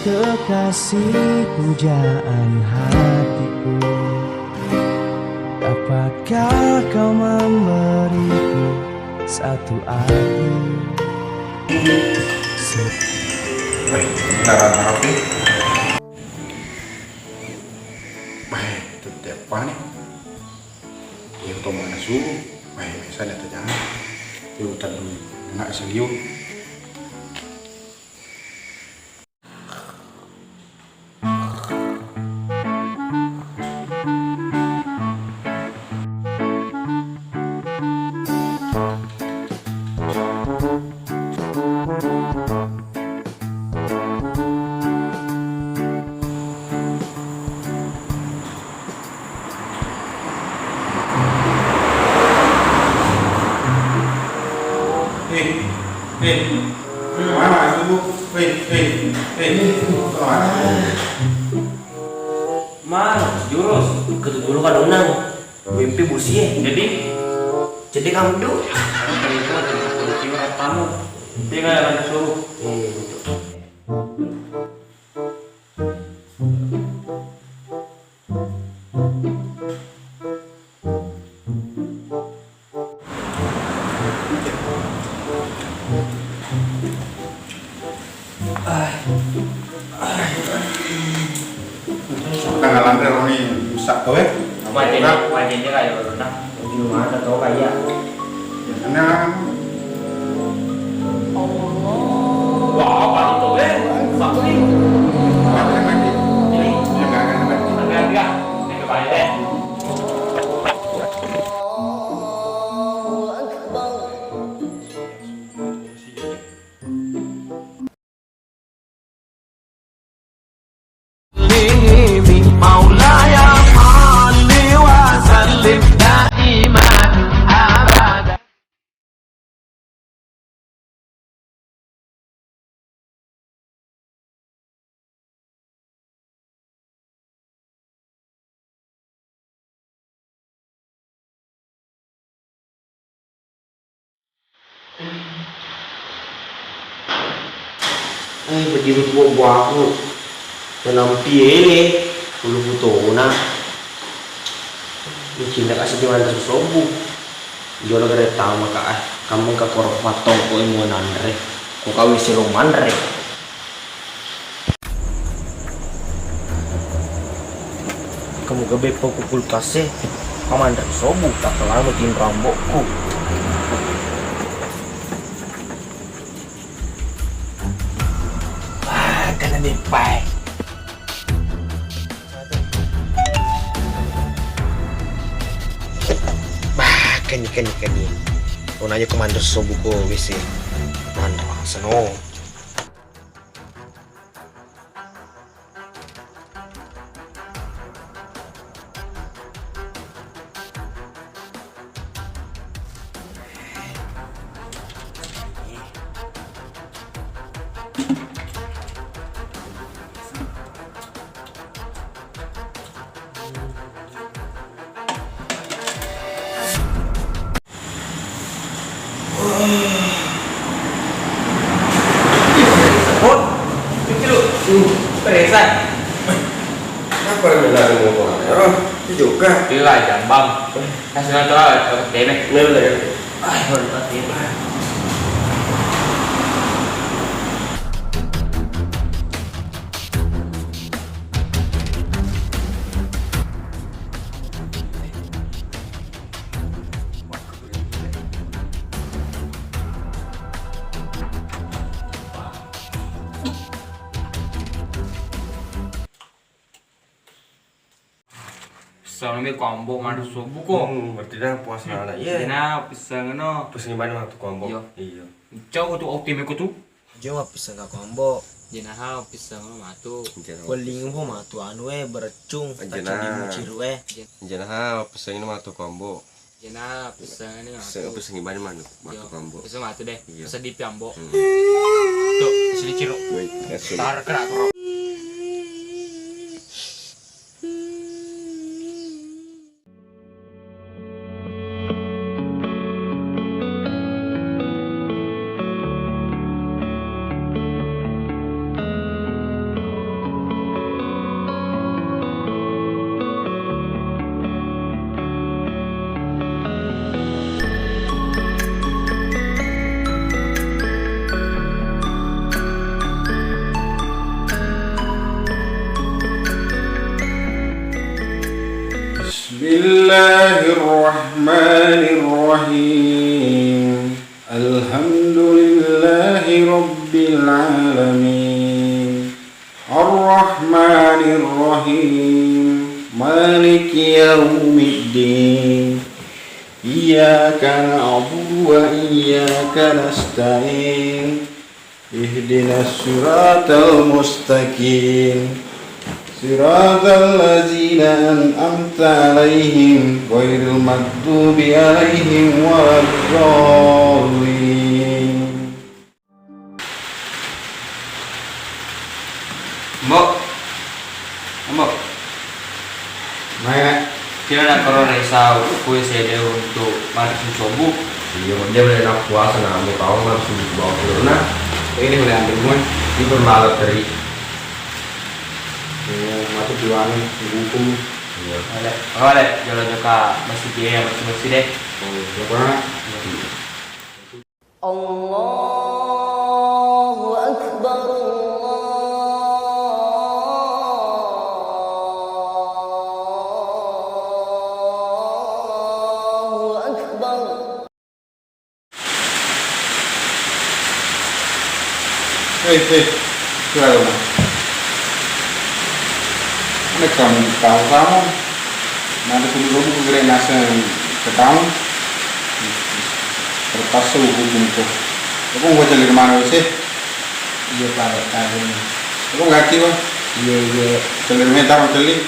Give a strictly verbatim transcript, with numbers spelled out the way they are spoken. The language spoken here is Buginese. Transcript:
Kekasih pujaan hatiku, apakah kau memberiku satu arti? Weh, kendaraan apa? Weh, itu depan nih. Iya, to mana su? Weh, biasa ada terjadi. Yuk, tadi dulu. Enak seliu. Eh, eh, mana itu? Eh, eh, eh, mana? Mana? Jurus. Ketutulu kadonang. W P busi e. Jadi? Jadi kamu tuh. Aku tadi itu ada kunci tamu. Dia kan ada suruh. Iya, gitu. Tanggal lantai Roni rusak tuh, eh. Wajahnya, wajahnya kayak orang. Di rumah ada tau kayak. Jangan. Wah, apa itu, eh? Satu nih. Ini. Agak-agak. Ini kebalik, eh. Eh, begitu tua buahku. Menampi ele, bulu putona. Micinna kasi di manre sobu. Jolo gare tama ka, eh, kamu ka koro matong ko emu nanre. Ko kawisi lo manre. Kamu gabe pau ku kulkas e, pamanre sobu, tak lama tin rambokku. Ah, kena depai. Bah, keni, keni, keni. Onanya ko manre sobu ko W C. Manre seno. Bot, kecil lu. Hmm. Teresa. Apa yang lari motor? Oh, itu juga. Gila, jambang. Kasih nonton apa? Apa kene? Ini udah ya. Ah, mantap ya. Pisseng mi ko ambo manre sobu ko. Hmm, berarti dah puasa anak. Iya. Dena pisseng no. Pisseng mana tu ko ambo? Iya. Iya. Cau tu otim ko tu. Jo mappisseng ka ko ambo. Jenaha pisseng matu. Jenaha. Welling po matu anu e, beracung, jenaha. Tacung di muciru e. Jenaha pisseng matu ko ambo. Jenaha pisseng ni matu. Pisseng, pisseng bani manu, matu ko ambo. Pisseng matu deh. Iya. Sedih pi ambo. Hmm. Tuh, sedih ciru. Woi, kasih. Tar kena kro. الله الرحمن الرحيم. الحمد لله رب العالمين. الرحمن الرحيم. مالك يوم الدين. إياك نعبد وإياك نستعين. اهدنا الصراط المستقيم. صراط الذين أنعمت عليهم غير المغضوب عليهم ولا الضالين. Mbok. Mbok. Maena. Kira na koro resa kue sede untuk mati susobu. Iya, dia boleh nak puasa, nak mau tahu, nak subuh bawa pulang. Nah, ini boleh ambil, Moy. Ini bermalam teri. Oh, mati jualan, hukum. Iya. Boleh, boleh. Jolo joka masjid dia, masjid-masjid deh. Oh, ya, kurang. الله أكبر، الله أكبر. Hei, hei, kira dong. Ini kamu tahu kamu? Nanti kudu-kudu kugere naseng ke kamu. Terpaksa hukum kok. Aku nggak cari kemana sih? Iya, Pak, tadi. Aku nggak kira. Iya, iya. Cari metar cari.